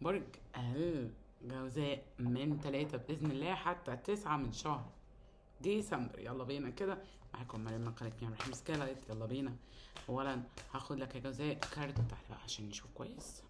برج الجوزاء من 3 بإذن الله حتى 9 من شهر ديسمبر. يلا بينا كده، معاكم مريم من قناة نعم رحيم سكالايت. يلا بينا. أولا هاخد لك يا جوزاء كارت، تعالى بقى عشان نشوف كويس.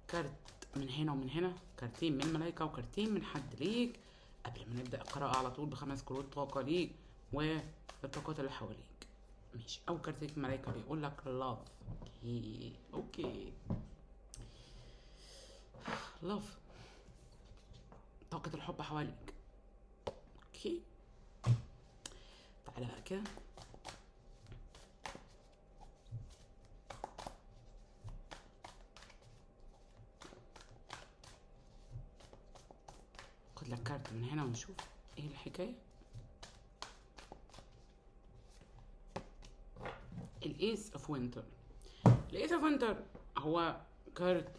كارت من هنا ومن هنا، كارتين من ملايكة وكارتين من حد ليك. قبل ما نبدأ القراءة على طول بخمس كروت طاقة ليك والطاقات اللي حواليك. ماشي، أول كارت ليك ملايكة بيقول لك love. okay okay، love، طاقة الحب حواليك. okay، تعالى بقى كده، خد لك كارت من هنا ونشوف ايه الحكاية. ال Ace of Winter. ال Ace of Winter هو كارت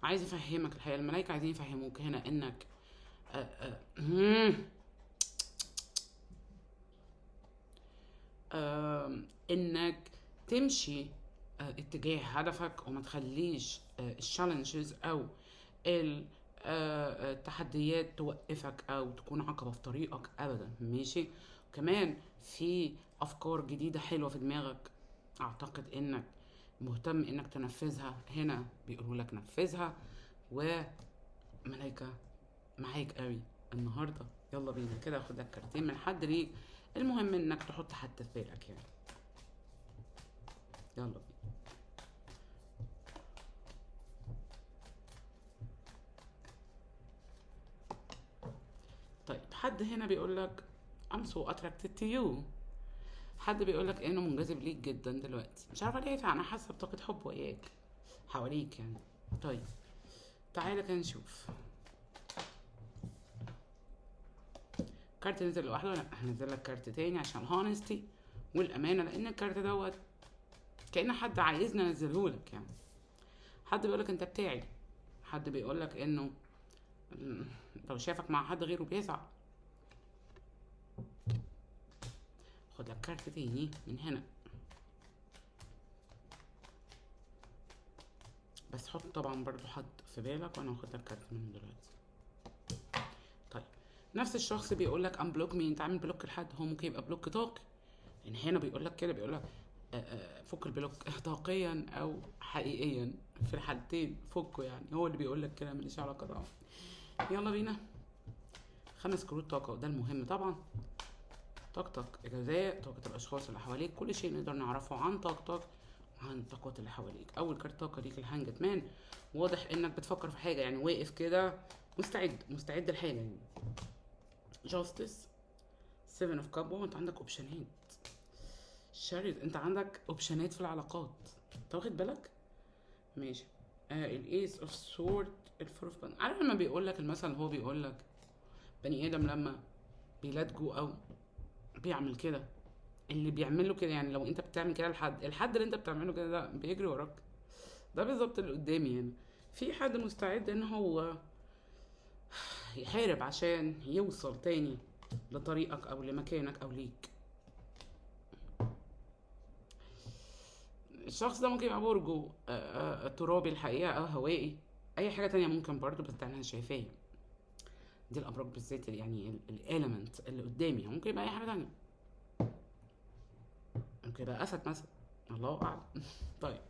عايز يفهمك الحقيقة، الملايكة عايزين يفهموك هنا انك انك تمشي اتجاه هدفك وما تخليش ال challenges او التحديات توقفك او تكون عقبة في طريقك ابدا. ماشي، كمان في افكار جديدة حلوة في دماغك، اعتقد انك مهتم انك تنفذها. هنا بيقولوا لك نفذها، وملايكة معاك قوي النهاردة. يلا بينا كده، خد لك كارتين من حد ليك، المهم انك تحط حد في بالك يعني. يلا بينا. طيب، حد هنا بيقول لك I'm so attracted to you. حد بيقول لك انه منجذب ليك جدا دلوقتي، مش عارفه ليه، فانا حاسه بطاقة حب وياك حواليك يعني. طيب تعالى كده نشوف كارت نزل لوحده. لا، هنزل لك كارت تاني عشان ال honesty والامانة، لان الكارت دوت كأن حد عايزنا ننزله لك يعني. حد بيقول لك انت بتاعي، حد بيقول لك انه لو شافك مع حد غيره بيزعل. خد لك كارت تاني من هنا، بس حط طبعا برضو حد في بالك، وانا هاخد لك كارت منه دلوقتي. طيب، نفس الشخص بيقول لك unblock me، انت عامل block لحد، هو ممكن يبقى block طاقي، لان هنا بيقول لك كده، بيقول لك فك ال block طاقيا او حقيقيا، في الحالتين فكه يعني، هو اللي بيقول لك كده، ماليش علاقة طبعا. يلا بينا، 5 كروت طاقة، وده المهم طبعا. طاقتك الجزاء، طاقة الأشخاص اللي حواليك، كل شيء نقدر نعرفه عن طاقتك وعن الطاقات اللي حواليك. أول كارت طاقة ليك ال Hanged Man. واضح إنك بتفكر في حاجة يعني، واقف كده مستعد، مستعد لحاجة يعني. Justice، 7 of Cup. وانت عندك option ات، Chariot، انت عندك option ات في العلاقات، انت واخد بالك؟ ماشي. ال Ace of Sword، ال Four of. عارف لما بيقول لك المثل اللي هو بيقول لك بني ادم لما بي let go او بيعمل كده، اللي بيعمله كده يعني، لو انت بتعمل كده لحد، الحد اللي انت بتعمله كده ده بيجري وراك. ده بالظبط اللي قدامي هنا. في حد مستعد ان هو يحارب عشان يوصل تاني لطريقك او لمكانك او ليك. الشخص ده ممكن يبقى برجه ترابي الحقيقة او هوائي، اي حاجة تانية ممكن برضو، بس ده انا شايفاه دي الابراج بالذات يعني، ال element اللي قدامي ممكن يبقى اي حاجة تانية، ممكن يبقى اسد مثلا، الله اعلم. طيب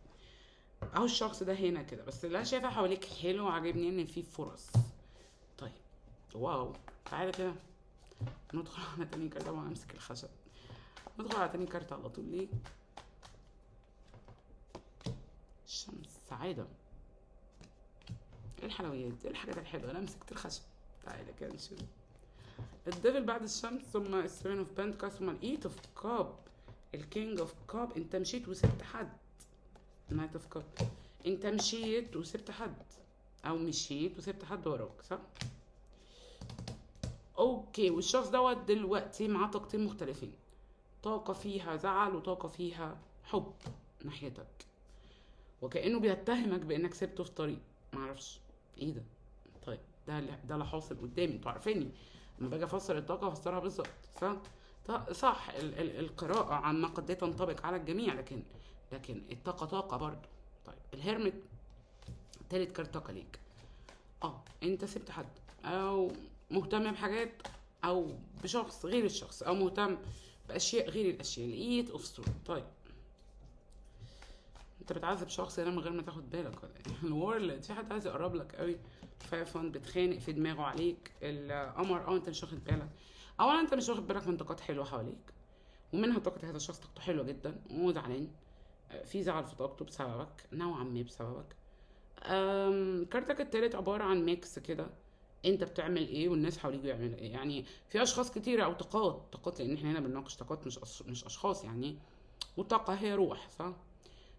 اهو الشخص ده هنا كده، بس اللي انا شايفاه حواليك حلو وعاجبني ان في فرص. طيب wow، تعالى كده ندخل على تاني كارت. طبعا امسك الخشب، ندخل على تاني كارت على طول. ليه الشمس سعادة، ايه الحلويات، ايه الحاجات الحلوة، انا مسكت الخشب. تعالى كده نشوف ال Devil بعد الشمس، ثم ال Seven of Pentacles، ثم ال Eight of Cup، ال King of Cup. انت مشيت وسبت حد، Knight of Cup، انت مشيت وسبت حد، او مشيت وسبت حد وراك، صح؟ okay، والشخص دوت دلوقتي معاه طاقتين مختلفين، طاقة فيها زعل وطاقة فيها حب ناحيتك، وكأنه بيتهمك بانك سبته في طريق، معرفش ايه ده. طيب ده اللي حاصل قدامي، انتوا عارفيني لما باجي افسر الطاقة افسرها بالظبط، صح؟ صح، القراءة عامة قد لا تنطبق على الجميع، لكن الطاقة طاقة برضو. طيب ال Hermit تالت كارت طاقة ليك. انت سبت حد او مهتم بحاجات او بشخص غير الشخص، او مهتم باشياء غير الاشياء. ال eight of swords. طيب انت بتعذب شخص هنا من غير ما تاخد بالك ولا ايه؟ ال world، في حد عايز يقرب لك قوي. five wand بتخانق في دماغه عليك. القمر، انت مش واخد بالك. اولا انت مش واخد بالك من طاقات حلوة حواليك، ومنها طاقة هذا الشخص، طاقته حلوة جدا وزعلان، في زعل في طاقته بسببك، نوعا ما بسببك. كارتك التالت عبارة عن mix كده، انت بتعمل ايه والناس حواليك بيعملوا ايه. يعني في اشخاص كتيرة او طاقات، لان احنا هنا بنناقش طاقات مش اشخاص يعني، والطاقة هي روح، صح؟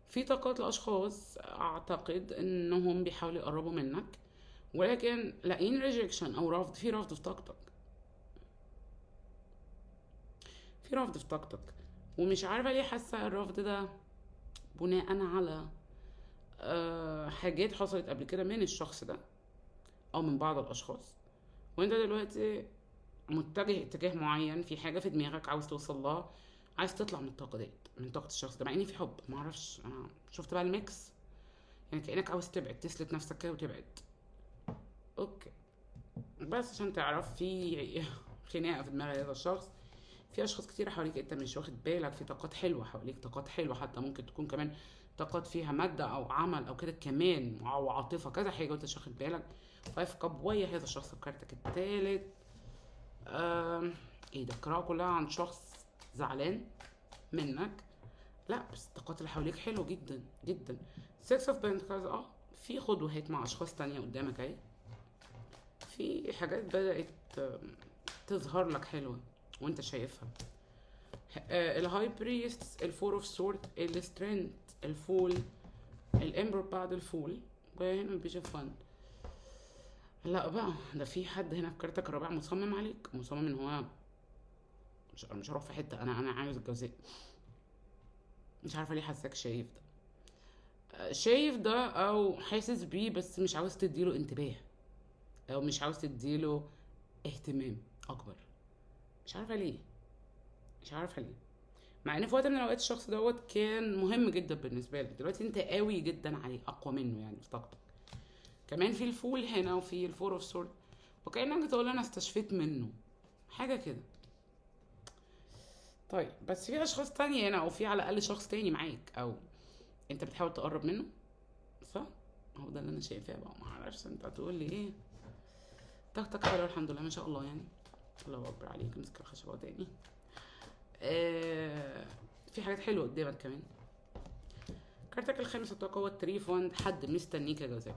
في طاقات لاشخاص اعتقد انهم بيحاولوا يقربوا منك، ولكن لاقيين rejection او رفض، في رفض في طاقتك، في رفض في طاقتك، ومش عارفة ليه حاسة الرفض ده بناء على حاجات حصلت قبل كده من الشخص ده او من بعض الاشخاص، وانت دلوقتي متجه اتجاه معين، في حاجة في دماغك عاوز توصل لها، عايز تطلع من الطاقة ديت، من طاقة الشخص ده، مع ان في حب، معرفش انا شفت بقى ال mix، يعني كأنك عاوز تبعد، تسلت نفسك كده وتبعد. okay، بس عشان تعرف في خناقة في دماغ هذا الشخص، في اشخاص كتير حواليك انت مش واخد بالك، في طاقات حلوة حواليك، طاقات حلوة حتى ممكن تكون كمان طاقات فيها مادة او عمل او كده كمان، او عاطفة، كذا حاجة وانت مش واخد بالك. five cup ويا هذا الشخص في كارتك التالت. ايه ده؟ القراءة كلها عن شخص زعلان منك. لا بس الطاقات اللي حواليك حلوة جدا جدا. 6 of Pentacles، في خد وهات مع اشخاص تانية قدامك اهي، في حاجات بدأت تظهر لك حلوة وانت شايفها. الهاي بريست، الفور اوف سورد، السترينث، الفول، الامبر بعد ال fool، وهنا ال page of wand. لا بقى ده في حد هنا في كارتك الرابع مصمم عليك، مصمم ان هو مش هروح في حتة، انا عاوز الجوزاء. مش عارفه ليه حاساك شايف ده، شايف ده او حاسس بيه، بس مش عاوز تديله انتباه او مش عاوز تديله اهتمام اكبر. مش عارفه ليه، مش عارفه ليه، مع ان في وقت من الاوقات الشخص دوت كان مهم جدا بالنسبة لك، دلوقتي انت قوي جدا عليه، اقوى منه يعني في طاقتك. كمان في ال fool هنا وفي ال four of sword، وكانك بتقول انا استشفيت منه حاجة كده. طيب بس في اشخاص تانية هنا، او في على الاقل شخص تاني معاك او انت بتحاول تقرب منه، صح؟ هو ده اللي انا شايفاه بقى، ما اعرفش انت هتقول لي ايه. طاقتك حلوة الحمد لله ما شاء الله، يعني الله اكبر عليك. امسك الخشبة تاني. في حاجات حلوة قدامك كمان. كارتك الخامس الطاقة هو ال three of wand، حد مستنيك يا جوزاء.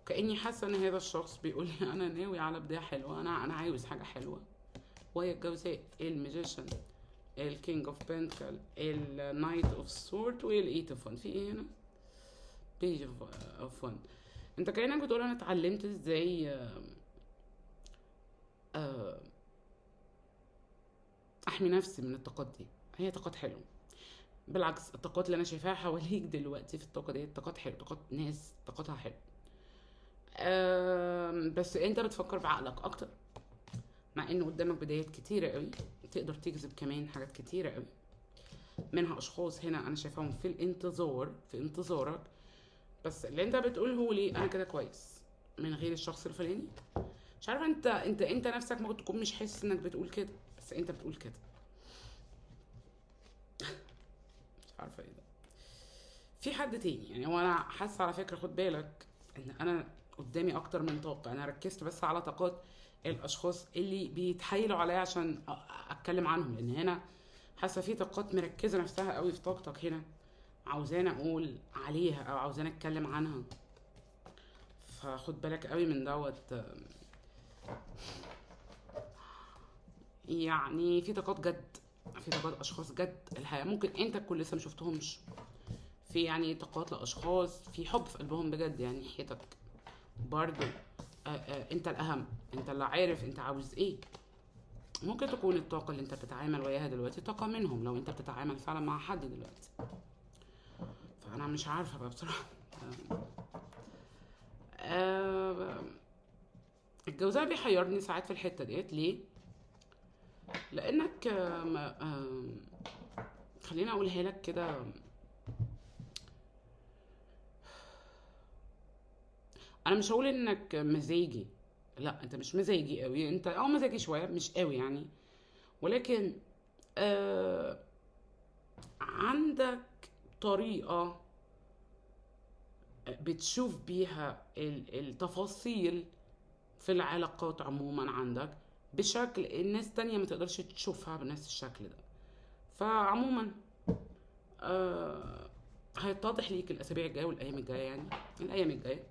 كاني حاسه ان هذا الشخص بيقول لي انا ناوي على بداية حلوة، انا عاوز حاجة حلوة. وهي الجوزاء، ال magician، ال king of pentacle، ال knight of sword، وال eight of wand. في ايه هنا؟ page of wand. انت كانك بتقول انا اتعلمت ازاي احمي نفسي من الطاقات دي. هي طاقات حلوة، بالعكس الطاقات اللي انا شايفاها حواليك دلوقتي في الطاقة دي طاقات حلوة، طاقات ناس طاقتها حلوة. بس انت بتفكر بعقلك اكتر، مع انه قدامك بدايات كتيرة قوي تقدر تجذب كمان حاجات كتيرة قوي، منها اشخاص هنا انا شايفاهم في الانتظار، في انتظارك. بس اللي انت بتقوله لي انا كده كويس من غير الشخص الفلاني، مش عارفه انت نفسك ممكن تكون مش حاسس انك بتقول كده، بس انت بتقول كده. مش عارفه ايه ده. في حد تاني يعني، هو انا حاسه على فكرة، خد بالك ان انا قدامي اكتر من طاقة، انا ركزت بس على طاقات الاشخاص اللي بيتحايلوا عليا عشان اتكلم عنهم، لان هنا حاسه في طاقات مركزه نفسها قوي في طاقتك هنا، عاوزاني اقول عليها او عاوزاني اتكلم عنها، فخد بالك قوي من دوت. يعني في طاقات جد، في طاقات اشخاص جد الحقيقة ممكن انت تكون لسه ما شفتهمش، في يعني طاقات لاشخاص في حب في قلبهم بجد يعني ناحيتك برضو. انت الاهم، انت اللي عارف انت عاوز ايه. ممكن تكون الطاقة اللي انت بتتعامل وياها دلوقتي طاقة منهم، لو انت بتتعامل فعلا مع حد دلوقتي. فانا مش عارفه بقى بصراحة. الجوزاء بيحيرني ساعات في الحتة ديت. ليه؟ لانك خليني اقولها لك كده، انا مش هقول انك مزاجي، لا انت مش مزاجي قوي، انت مزاجي شوية مش قوي يعني، ولكن عندك طريقه بتشوف بيها التفاصيل في العلاقات عموما عندك بشكل الناس تانية ما تقدرش تشوفها بنفس الشكل ده. فعموما هيتضح ليك الاسابيع الجاية والايام الجاية، يعني الايام الجاية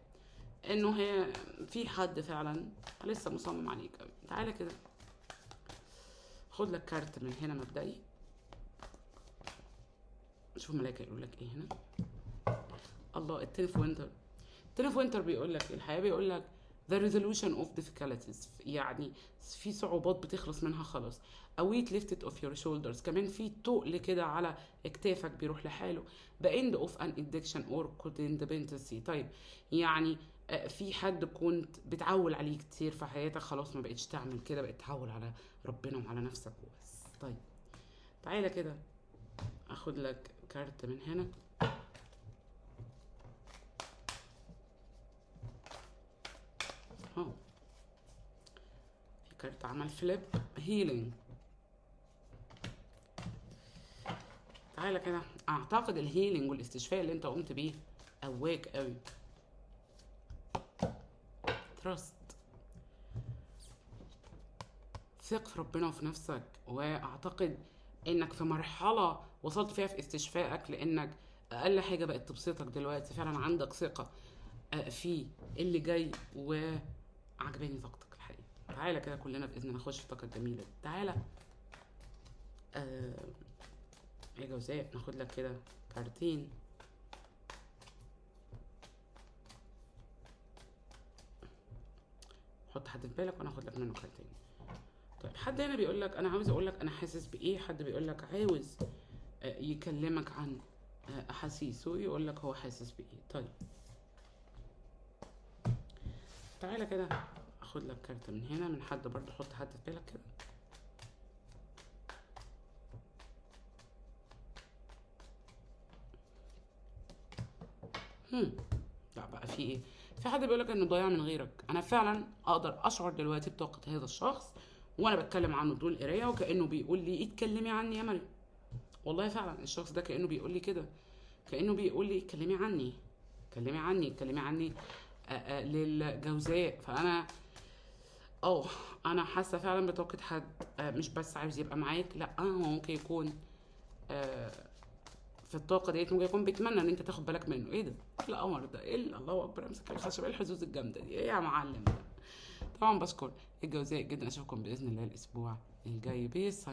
انه هي في حد فعلا لسه مصمم عليك قوي. تعالى كده خد لك كارت من هنا مبدئي، شوف الملايكه يقول لك ايه هنا. الله، ال Ten of Winter. ال Ten of Winter بيقول لك الحياة، بيقول لك the resolution of difficulties، يعني في صعوبات بتخلص منها خلاص. a weight lifted off your shoulders، كمان في تقل كده على اكتافك بيروح لحاله. the end of an addiction or codependency. طيب يعني في حد كنت بتعول عليه كتير في حياتك، خلاص ما بقتش تعمل كده، بقيت تعول على ربنا وعلى نفسك وبس. طيب تعالى كده اخد لك كارت من هنا. في كارت عمل flip healing. تعالى كده، اعتقد ال healing والاستشفاء اللي انت قمت بيه قواك قوي. trust، ثق في ربنا وفي نفسك. واعتقد انك في مرحلة وصلت فيها في استشفائك، لانك اقل حاجة بقت تبسطك دلوقتي، فعلا عندك ثقة في اللي جاي، وعجباني طاقتك الحقيقة. تعالى كده كلنا بإذن الله نخش في الطاقة الجميلة دي. تعالى يا جوزاء ناخد لك كده كارتين. حط حد في بالك وانا اخد لك منه كارتين. طيب حد هنا بيقول لك انا عاوز اقول لك انا حاسس بايه، حد بيقول لك عاوز يكلمك عن احاسيسه، يقول لك هو حاسس بايه. طيب تعالى كده اخد لك كارت من هنا من حد برضه، حط حد في بالك كده. لا بقى في ايه، في حد بيقول لك انه ضايع من غيرك. انا فعلا اقدر اشعر دلوقتي بطاقة هذا الشخص وانا بتكلم عنه طول القراية، وكانه بيقول لي اتكلمي عني يا مريم. والله فعلا الشخص ده كانه بيقول لي كده، كانه بيقول لي اتكلمي عني، اتكلمي عني، اتكلمي عني للجوزاء. فانا انا حاسه فعلا بطاقة حد مش بس عاوز يبقى معاك، لا هو ممكن يكون في الطاقة ديت، ممكن يكون بيتمنى ان انت تاخد بالك منه. ايه ده؟ ايه القمر ده؟ ايه الله اكبر، امسك الخشب، ايه الحظوظ الجامدة دي؟ ايه يا معلم ده؟ طبعا بشكر الجوزاء جدا، اشوفكم باذن الله الاسبوع الجاي. peace.